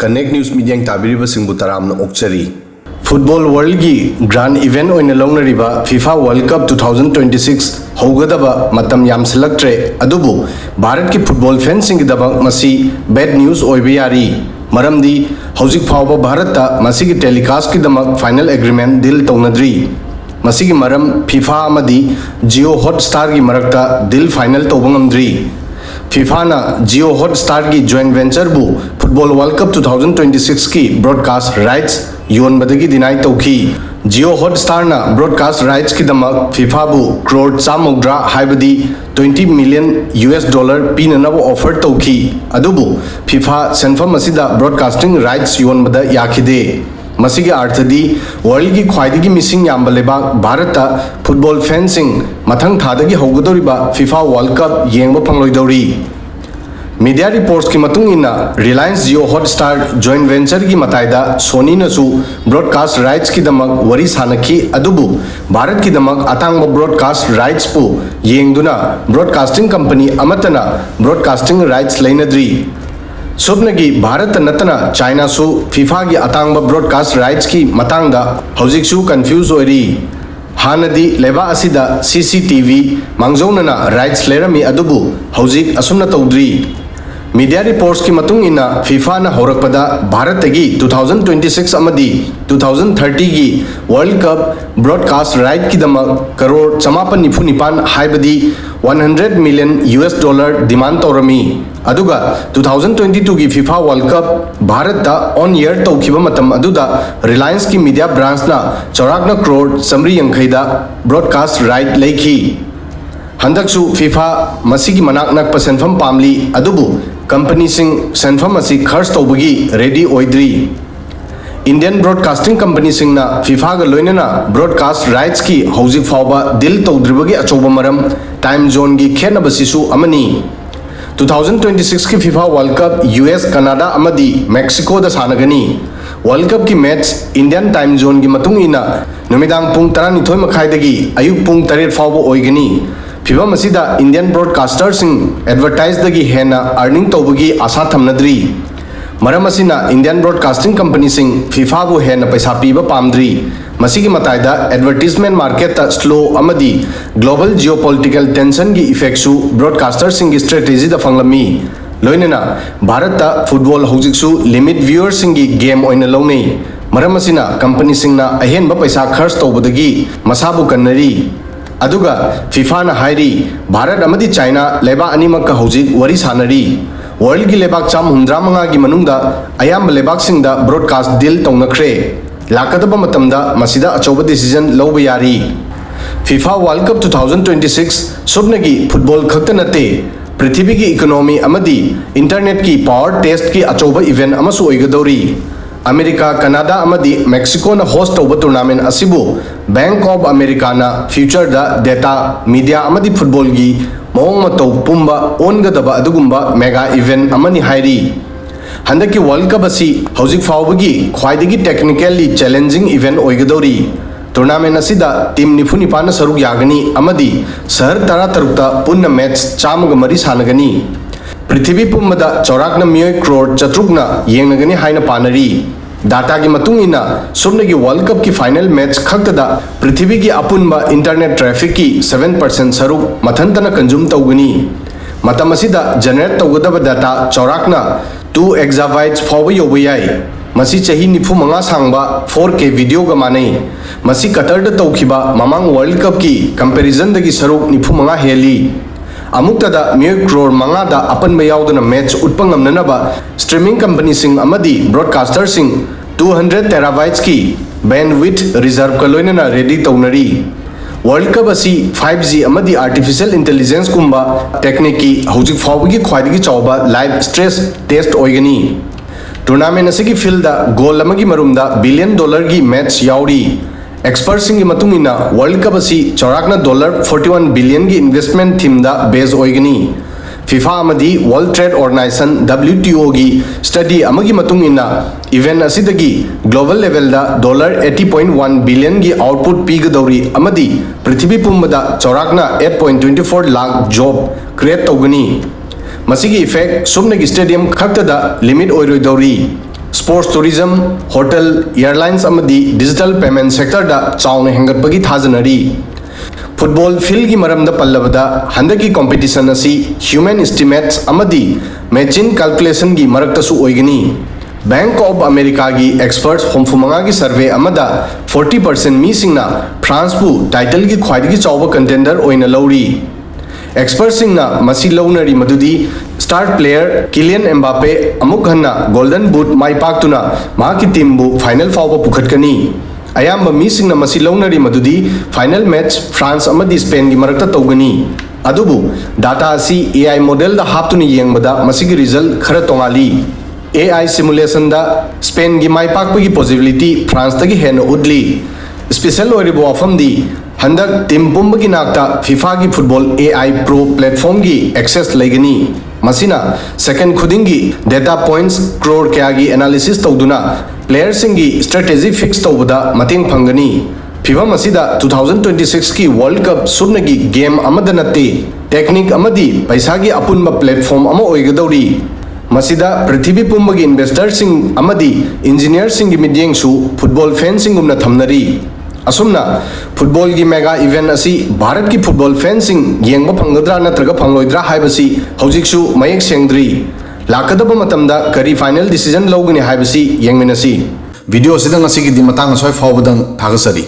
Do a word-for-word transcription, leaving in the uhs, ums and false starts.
Connect News ꯃꯤꯠꯌꯦꯡ ꯇꯥꯕꯤꯔꯤꯕꯁꯤꯡꯕꯨ ꯇꯔꯥꯝꯅ ꯑꯣꯛꯆꯔꯤ꯫ Football worldꯒꯤ grand event ꯑꯣꯏꯅ ꯂꯧꯅꯔꯤꯕ FIFA World Cup two thousand twenty six ꯍꯧꯒꯗꯕ ꯃꯇꯝ ꯌꯥꯝꯁꯤꯜꯂꯛꯇ꯭ꯔꯦ, ꯑꯗꯨꯕꯨ ꯚꯥꯔꯠꯀꯤ football fanꯁꯤꯡꯒꯤꯗꯃꯛ ꯃꯁꯤ bad news ꯑꯣꯏꯕ ꯌꯥꯔꯤ꯫ ꯃꯔꯝꯗꯤ ꯍꯧꯖꯤꯛ ꯐꯥꯎꯕ ꯚꯥꯔꯠꯇ ꯃꯁꯤꯒꯤ telecastꯀꯤꯗꯃꯛ final agreement deal ꯇꯧꯅꯗ꯭ꯔꯤ꯫ ꯃꯁꯤꯒꯤ ꯃꯔꯝ FIFA ꯑꯃꯗꯤ Jio Hotstarꯒꯤ ꯃꯔꯛꯇ deal final ꯇꯧꯕ ꯉꯝꯗ꯭ꯔꯤ꯫ FIFAꯅ Jio Hotstarꯒꯤ joint ventureꯕꯨ Football World Cup two thousand twenty sixꯀꯤ broadcast rights ꯌꯣꯟꯕꯗꯒꯤ deny ꯇꯧꯈꯤ꯫ Jio Hotstarꯅ broadcast rightsꯀꯤꯗꯃꯛ FIFAꯕꯨ crore ꯆꯥꯝꯃꯧꯗ꯭ꯔꯥ, ꯍꯥꯏꯕꯗꯤ twenty million US dollar ꯄꯤꯅꯅꯕ offer ꯇꯧꯈꯤ꯫ ꯑꯗꯨꯕꯨ FIFA ꯁꯦꯟꯐꯝ ꯑꯁꯤꯗ broadcasting rights ꯌꯣꯟꯕꯗ ꯌꯥꯈꯤꯗꯦ꯫ ꯃꯁꯤꯒꯤ ꯑꯥꯔꯊꯗꯤ, worldꯒꯤ ꯈ꯭ꯋꯥꯏꯗꯒꯤ ꯃꯤꯁꯤꯡ ꯌꯥꯝꯕ ꯂꯩꯕꯥꯛ ꯚꯥꯔꯠꯇ football fanꯁꯤꯡ ꯃꯊꯪ ꯊꯥꯗꯒꯤ ꯍꯧꯒꯗꯧꯔꯤꯕ FIFA World Cup ꯌꯦꯡꯕ ꯐꯪꯂꯣꯏꯗꯧꯔꯤ꯫ Media reportsꯀꯤ ꯃꯇꯨꯡ ꯏꯟꯅ, Reliance Jio Hotstar joint ventureꯒꯤ ꯃꯇꯥꯏꯗ Sonyꯅꯁꯨ broadcast rightsꯀꯤꯗꯃꯛ ꯋꯥꯔꯤ ꯁꯥꯅꯈꯤ, ꯑꯗꯨꯕꯨ ꯚꯥꯔꯠꯀꯤꯗꯃꯛ ꯑꯇꯥꯡꯕ broadcast rightsꯄꯨ ꯌꯦꯡꯗꯨꯅ broadcasting company ꯑꯃꯠꯇꯅ broadcasting rights ꯂꯩꯅꯗ꯭ꯔꯤ꯫ ꯁꯨꯞꯅꯒꯤ ꯚꯥꯔꯠꯇ ꯅꯠꯇꯅ ꯆꯥꯏꯅꯥꯁꯨ FIFAꯒꯤ ꯑꯇꯥꯡꯕ broadcast rightsꯀꯤ ꯃꯇꯥꯡꯗ ꯍꯧꯖꯤꯛꯁꯨ confuse ꯑꯣꯏꯔꯤ꯫ ꯍꯥꯟꯅꯗꯤ ꯂꯩꯕꯥꯛ ꯑꯁꯤꯗ CCTV ꯃꯥꯡꯖꯧꯅꯅ rights ꯂꯩꯔꯝꯃꯤ, ꯑꯗꯨꯕꯨ ꯍꯧꯖꯤꯛ ꯑꯁꯨꯝꯅ ꯇꯧꯗ꯭ꯔꯤ꯫ Media reportsꯀꯤ ꯃꯇꯨꯡ ꯏꯟꯅ, FIFAꯅ ꯍꯧꯔꯛꯄꯗ ꯚꯥꯔꯠꯇꯒꯤ two thousand twenty six ꯑꯃꯗꯤ two thousand thirtyꯒꯤ World Cup broadcast rightꯀꯤꯗꯃꯛ crore ꯆꯃꯥꯄꯟ ꯅꯤꯐꯨ ꯅꯤꯄꯥꯟ, ꯍꯥꯏꯕꯗꯤ one hundred million US dollar demand ꯇꯧꯔꯝꯃꯤ꯫ ꯑꯗꯨꯒ two thousand twenty twoꯒꯤ FIFA World Cup ꯚꯥꯔꯠꯇ on air ꯇꯧꯈꯤꯕ ꯃꯇꯝ ꯑꯗꯨꯗ Relianceꯀꯤ media branchꯅ ꯆꯥꯎꯔꯥꯛꯅ crore ꯆꯥꯃꯔꯤ ꯌꯥꯡꯈꯩꯗ broadcast right ꯂꯩꯈꯤ꯫ ꯍꯟꯗꯛꯁꯨ FIFA ꯃꯁꯤꯒꯤ ꯃꯅꯥꯛ ꯅꯛꯄ ꯁꯦꯟꯐꯝ ꯄꯥꯝꯂꯤ, ꯑꯗꯨꯕꯨ companyꯁꯤꯡ ꯁꯦꯟꯐꯝ ꯑꯁꯤ ꯈꯔꯆ ꯇꯧꯕꯒꯤ ready ꯑꯣꯏꯗ꯭ꯔꯤ꯫ Indian broadcasting companyꯁꯤꯡꯅ FIFAꯒ ꯂꯣꯏꯅꯅ broadcast rightsꯀꯤ ꯍꯧꯖꯤꯛ ꯐꯥꯎꯕ deal ꯇꯧꯗ꯭ꯔꯤꯕꯒꯤ ꯑꯆꯧꯕ ꯃꯔꯝ time zoneꯒꯤ ꯈꯦꯠꯅꯕꯁꯤꯁꯨ ꯑꯃꯅꯤ꯫ Two thousand twenty sixꯀꯤ FIFA World Cup US, Canada ꯑꯃꯗꯤ Mexicoꯗ ꯁꯥꯟꯅꯒꯅꯤ꯫ World Cupꯀꯤ match Indian time zoneꯒꯤ ꯃꯇꯨꯡ ꯏꯟꯅ ꯅꯨꯃꯤꯗꯥꯡ ꯄꯨꯡ ꯇꯔꯥꯅꯤꯊꯣꯏ ꯃꯈꯥꯏꯗꯒꯤ ꯑꯌꯨꯛ ꯄꯨꯡ ꯇꯔꯦꯠ ꯐꯥꯎꯕ ꯑꯣꯏꯒꯅꯤ꯫ ꯐꯤꯚꯝ ꯑꯁꯤꯗ Indian broadcasterꯁꯤꯡ advertiseꯗꯒꯤ ꯍꯦꯟꯅ earning ꯇꯧꯕꯒꯤ ꯑꯥꯁꯥ ꯊꯝꯅꯗ꯭ꯔꯤ꯫ ꯃꯔꯝ ꯑꯁꯤꯅ Indian broadcasting companyꯁꯤꯡ FIFAꯕꯨ ꯍꯦꯟꯅ ꯄꯩꯁꯥ ꯄꯤꯕ ꯄꯥꯝꯗ꯭ꯔꯤ꯫ ꯃꯁꯤꯒꯤ ꯃꯇꯥꯏꯗ advertisement marketꯇ slow ꯑꯃꯗꯤ global geopolitical tensionꯒꯤ effectꯁꯨ broadcasterꯁꯤꯡꯒꯤ strategyꯗ ꯐꯪꯂꯝꯃꯤ꯫ ꯂꯣꯏꯅꯅ ꯚꯥꯔꯠꯇ football ꯍꯧꯖꯤꯛꯁꯨ limit viewerꯁꯤꯡꯒꯤ game ꯑꯣꯏꯅ ꯂꯧꯅꯩ꯫ ꯃꯔꯝ ꯑꯁꯤꯅ companyꯁꯤꯡꯅ ꯑꯍꯦꯟꯕ ꯄꯩꯁꯥ ꯈꯔꯆ ꯇꯧꯕꯗꯒꯤ ꯃꯁꯥꯕꯨ ꯀꯟꯅꯔꯤ꯫ ꯑꯗꯨꯒ FIFAꯅ ꯍꯥꯏꯔꯤ, ꯚꯥꯔꯠ ꯑꯃꯗꯤ ꯆꯥꯏꯅꯥ ꯂꯩꯕꯥꯛ ꯑꯅꯤꯃꯛꯀ ꯍꯧꯖꯤꯛ ꯋꯥꯔꯤ ꯁꯥꯟꯅꯔꯤ꯫ Worldꯒꯤ ꯂꯩꯕꯥꯛ ꯆꯥꯝ ꯍꯨꯝꯗ꯭ꯔꯥ ꯃꯉꯥꯒꯤ ꯃꯅꯨꯡꯗ ꯑꯌꯥꯝꯕ ꯂꯩꯕꯥꯛꯁꯤꯡꯗ broadcast deal ꯇꯧꯅꯈ꯭ꯔꯦ꯫ ꯂꯥꯛꯀꯗꯕ ꯃꯇꯝꯗ ꯃꯁꯤꯗ ꯑꯆꯧꯕ decision ꯂꯧꯕ ꯌꯥꯔꯤ꯫ FIFA World Cup two thousand twenty six ꯁꯨꯞꯅꯒꯤ football ꯈꯛꯇ ꯅꯠꯇꯦ, ꯄ꯭ꯔꯤꯊꯤꯕꯤꯒꯤ economy ꯑꯃꯗꯤ internetꯀꯤ power testꯀꯤ ꯑꯆꯧꯕ event ꯑꯃꯁꯨ ꯑꯣꯏꯒꯗꯧꯔꯤ꯫ ꯑꯃꯦꯔꯤꯀꯥ, ꯀꯅꯥꯗꯥ ꯑꯃꯗꯤ ꯃꯦꯛꯁꯤꯀꯣꯅ host ꯇꯧꯕ tournament ꯑꯁꯤꯕꯨ Bank of Americaꯅ futureꯗ data, media ꯑꯃꯗꯤ footballꯒꯤ ꯃꯑꯣꯡ ꯃꯇꯧ ꯄꯨꯝꯕ ꯑꯣꯟꯒꯗꯕ ꯑꯗꯨꯒꯨꯝꯕ mega event ꯑꯃꯅꯤ ꯍꯥꯏꯔꯤ꯫ ꯍꯟꯗꯛꯀꯤ World Cup ꯑꯁꯤ ꯍꯧꯖꯤꯛ ꯐꯥꯎꯕꯒꯤ ꯈ꯭ꯋꯥꯏꯗꯒꯤ technically challenging event ꯑꯣꯏꯒꯗꯧꯔꯤ꯫ Tournament ꯑꯁꯤꯗ team ꯅꯤꯐꯨ ꯅꯤꯄꯥꯟꯅ ꯁꯔꯨꯛ ꯌꯥꯒꯅꯤ ꯑꯃꯗꯤ ꯁꯍꯔ ꯇꯔꯥꯇꯔꯨꯛꯇ ꯄꯨꯟꯅ match ꯆꯥꯝꯃꯒ ꯃꯔꯤ ꯁꯥꯟꯅꯒꯅꯤ꯫ ꯄ꯭ꯔꯤꯊꯤꯕꯤ ꯄꯨꯝꯕꯗ ꯆꯥꯎꯔꯥꯛꯅ ꯃꯤꯑꯣꯏ crore ꯆꯥꯇ꯭ꯔꯨꯛꯅ ꯌꯦꯡꯅꯒꯅꯤ ꯍꯥꯏꯅ ꯄꯥꯅꯔꯤ꯫ Dataꯒꯤ ꯃꯇꯨꯡ ꯏꯟꯅ, ꯁꯨꯞꯅꯒꯤ World Cupꯀꯤ final match ꯈꯛꯇꯗ ꯄ꯭ꯔꯤꯊꯤꯕꯤꯒꯤ ꯑꯄꯨꯟꯕ internet trafficꯀꯤ seven percent ꯁꯔꯨꯛ ꯃꯊꯟꯇꯅ consume ꯇꯧꯒꯅꯤ꯫ ꯃꯇꯝ ꯑꯁꯤꯗ generate ꯇꯧꯒꯗꯕ data ꯆꯥꯎꯔꯥꯛꯅ two exabytes ꯐꯥꯎꯕ ꯌꯧꯕ ꯌꯥꯏ꯫ ꯃꯁꯤ ꯆꯍꯤ ꯅꯤꯐꯨ ꯃꯉꯥ ꯁꯥꯡꯕ four K videoꯒ ꯃꯥꯟꯅꯩ꯫ ꯃꯁꯤ Qatarꯗ ꯇꯧꯈꯤꯕ ꯃꯃꯥꯡ World Cupꯀꯤ comparisonꯗꯒꯤ ꯁꯔꯨꯛ ꯅꯤꯐꯨ ꯃꯉꯥ ꯍꯦꯜꯂꯤ꯫ ꯑꯃꯨꯛꯇꯗ ꯃꯤꯑꯣꯏ crore ꯃꯉꯥꯗ ꯑꯄꯟꯕ ꯌꯥꯎꯗꯅ match ꯎꯠꯄ ꯉꯝꯅꯅꯕ streaming companyꯁꯤꯡ ꯑꯃꯗꯤ broadcasterꯁꯤꯡ two hundred terabytesꯀꯤ bandwidth reserveꯀ ꯂꯣꯏꯅꯅ ready ꯇꯧꯅꯔꯤ꯫ World Cup ꯑꯁꯤ five G ꯑꯃꯗꯤ artificial intelligenceꯒꯨꯝꯕ techniqueꯀꯤ ꯍꯧꯖꯤꯛ ꯐꯥꯎꯕꯒꯤ ꯈ꯭ꯋꯥꯏꯗꯒꯤ ꯆꯥꯎꯕ live stress test ꯑꯣꯏꯒꯅꯤ꯫ Tournament ꯑꯁꯤꯒꯤ fieldꯗ goal ꯑꯃꯒꯤ ꯃꯔꯨꯝꯗ billion dollarꯒꯤ match ꯌꯥꯎꯔꯤ꯫ Expertꯁꯤꯡꯒꯤ ꯃꯇꯨꯡ ꯏꯟꯅ, World Cup ꯑꯁꯤ ꯆꯥꯎꯔꯥꯛꯅ dollar forty one billionꯒꯤ investment themeꯗ base ꯑꯣꯏꯒꯅꯤ꯫ FIFA ꯑꯃꯗꯤ World Trade Organization, WTOꯒꯤ study ꯑꯃꯒꯤ ꯃꯇꯨꯡ ꯏꯟꯅ, event ꯑꯁꯤꯗꯒꯤ global levelꯗ dollar eighty point one billionꯒꯤ output ꯄꯤꯒꯗꯧꯔꯤ ꯑꯃꯗꯤ ꯄ꯭ꯔꯤꯊꯤꯕꯤ ꯄꯨꯝꯕꯗ ꯆꯥꯎꯔꯥꯛꯅ eight point twenty four lakh job create ꯇꯧꯒꯅꯤ꯫ ꯃꯁꯤꯒꯤ effect ꯁꯨꯞꯅꯒꯤ stadium ꯈꯛꯇꯗ limit ꯑꯣꯏꯔꯣꯏꯗꯧꯔꯤ꯫ Sports tourism, hotel, airlines ꯑꯃꯗꯤ digital payment sectorꯗ ꯆꯥꯎꯅ ꯍꯦꯟꯒꯠꯄꯒꯤ ꯊꯥꯖꯅꯔꯤ꯫ Football fieldꯒꯤ ꯃꯔꯝꯗ ꯄꯜꯂꯕꯗ, ꯍꯟꯗꯛꯀꯤ competition ꯑꯁꯤ human estimates ꯑꯃꯗꯤ machine calculationꯒꯤ ꯃꯔꯛꯇꯁꯨ ꯑꯣꯏꯒꯅꯤ꯫ Bank of Americaꯒꯤ experts ꯍꯨꯝꯐꯨ ꯃꯉꯥꯒꯤ survey ꯑꯃꯗ forty percent ꯃꯤꯁꯤꯡꯅ Franceꯄꯨ titleꯒꯤ ꯈ꯭ꯋꯥꯏꯗꯒꯤ ꯆꯥꯎꯕ contender ꯑꯣꯏꯅ ꯂꯧꯔꯤ꯫ Expertꯁꯤꯡꯅ ꯃꯁꯤ ꯂꯧꯅꯔꯤ ꯃꯗꯨꯗꯤ star player Kylian Mbappe ꯑꯃꯨꯛ ꯍꯟꯅ Golden Boot ꯃꯥꯏ ꯄꯥꯛꯇꯨꯅ ꯃꯍꯥꯛꯀꯤ teamꯕꯨ final ꯐꯥꯎꯕ ꯄꯨꯈꯠꯀꯅꯤ꯫ ꯑꯌꯥꯝꯕ ꯃꯤꯁꯤꯡꯅ ꯃꯁꯤ ꯂꯧꯅꯔꯤ ꯃꯗꯨꯗꯤ final match France ꯑꯃꯗꯤ Spainꯒꯤ ꯃꯔꯛꯇ ꯇꯧꯒꯅꯤ꯫ ꯑꯗꯨꯕꯨ data ꯑꯁꯤ A I modelꯗ ꯍꯥꯞꯇꯨꯅ ꯌꯦꯡꯕꯗ ꯃꯁꯤꯒꯤ result ꯈꯔ ꯇꯣꯉꯥꯜꯂꯤ꯫ A I simulationꯗ Spainꯒꯤ ꯃꯥꯏ ꯄꯥꯛꯄꯒꯤ possibility Franceꯇꯒꯤ ꯍꯦꯟꯅ ꯎꯠꯂꯤ꯫ Special ꯑꯣꯏꯔꯤꯕ ꯋꯥꯐꯝꯗꯤ, ꯍꯟꯗꯛ team ꯄꯨꯝꯕꯒꯤ ꯅꯥꯛꯇ FIFAꯒꯤ Football A I Pro platformꯒꯤ access ꯂꯩꯒꯅꯤ꯫ ꯃꯁꯤꯅ second ꯈꯨꯗꯤꯡꯒꯤ data points crore ꯀꯌꯥꯒꯤ analysis ꯇꯧꯗꯨꯅ playerꯁꯤꯡꯒꯤ strategy fix ꯇꯧꯕꯗ ꯃꯇꯦꯡ ꯐꯪꯒꯅꯤ꯫ ꯐꯤꯚꯝ ꯑꯁꯤꯗ two thousand twenty sixꯀꯤ World Cup ꯁꯨꯞꯅꯒꯤ game ꯑꯃꯗ ꯅꯠꯇꯦ, technique ꯑꯃꯗꯤ ꯄꯩꯁꯥꯒꯤ ꯑꯄꯨꯟꯕ platform ꯑꯃ ꯑꯣꯏꯒꯗꯧꯔꯤ꯫ ꯃꯁꯤꯗ ꯄ꯭ꯔꯤꯊꯤꯕꯤ ꯄꯨꯝꯕꯒꯤ investorꯁꯤꯡ ꯑꯃꯗꯤ engineerꯁꯤꯡꯒꯤ ꯃꯤꯠꯌꯦꯡꯁꯨ football fanꯁꯤꯡꯒꯨꯝꯅ ꯊꯝꯅꯔꯤ꯫ ꯑꯁꯨꯝꯅ footballꯒꯤ mega event ꯑꯁꯤ ꯚꯥꯔꯠꯀꯤ football fanꯁꯤꯡ ꯌꯦꯡꯕ ꯐꯪꯒꯗ꯭ꯔꯥ ꯅꯠꯇ꯭ꯔꯒ ꯐꯪꯂꯣꯏꯗ꯭ꯔꯥ ꯍꯥꯏꯕꯁꯤ ꯍꯧꯖꯤꯛꯁꯨ ꯃꯌꯦꯛ ꯁꯦꯡꯗ꯭ꯔꯤ꯫ ꯂꯥꯛꯀꯗꯕ ꯃꯇꯝꯗ ꯀꯔꯤ final decision ꯂꯧꯒꯅꯤ ꯍꯥꯏꯕꯁꯤ ꯌꯦꯡꯃꯤꯟꯅꯁꯤ꯫ Video ꯑꯁꯤꯗ ꯉꯁꯤꯒꯤꯗꯤ ꯃꯇꯥꯡ ꯑꯁ꯭ꯋꯥꯏ ꯐꯥꯎꯕꯗꯪ ꯊꯥꯒꯠꯆꯔꯤ꯫